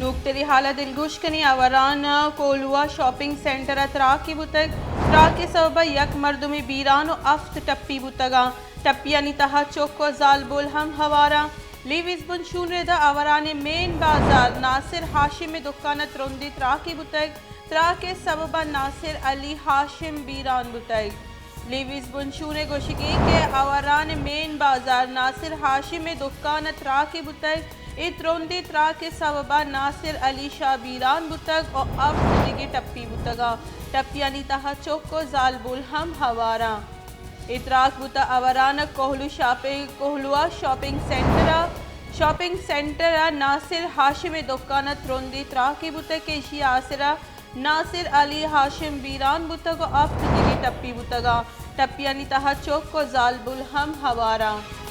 لوگتری حال ءَ دلگوش کنیں، آوران ءَ کوہلو ءَ شاپنگ سینٹر ءَ تراکے بوتگ۔ تراک ءِ سبب ءَ یک مردمے بیران ءُ ہفت ٹپی بوتگ اَنت۔ ٹپیانی تہا چک ءُ زالبول ہم ہوار اَنت۔ لیویز بنشون رد ءَ آوران ءِ مین بازار ناصر ہاشم ءِ دکان ءَ ترندیں تراکے بوتگ۔ تراک ءِ سبب ءَ ناصر علی ہاشم بیران بوتگ۔ لیویز بنشون ءِ گوشگ اِنت کہ آوران ءِ مین بازار ناصر ہاشم ءِ دکان ءَ تراکے بوتگ۔ اے ترندیں تراک ءِ سبب ءَ ناصر علی شاہ بیران بوتگ ءُ ہفت دگہ ٹپی بوتگ اَنت۔ ٹپیانی تہا چک ءُ زالبول ہم ہوار اَنت۔ اے تراک بوتگ آوران ءَ کوہلو شاپنگ، کوہلو ءَ شاپنگ سینٹر ءَ، شاپنگ سینٹر ءَ ناصر ہاشم ءِ دکان ءَ ترندیں تراکے بوتگ کہ ایشی ءِ آسر ءَ ناصر علی ہاشم بیران بوتگ ءُ ہفت دگہ ٹپی بوتگ اَنت۔ ٹپیانی تہا چک ءُ زالبول ہم ہوار اَنت۔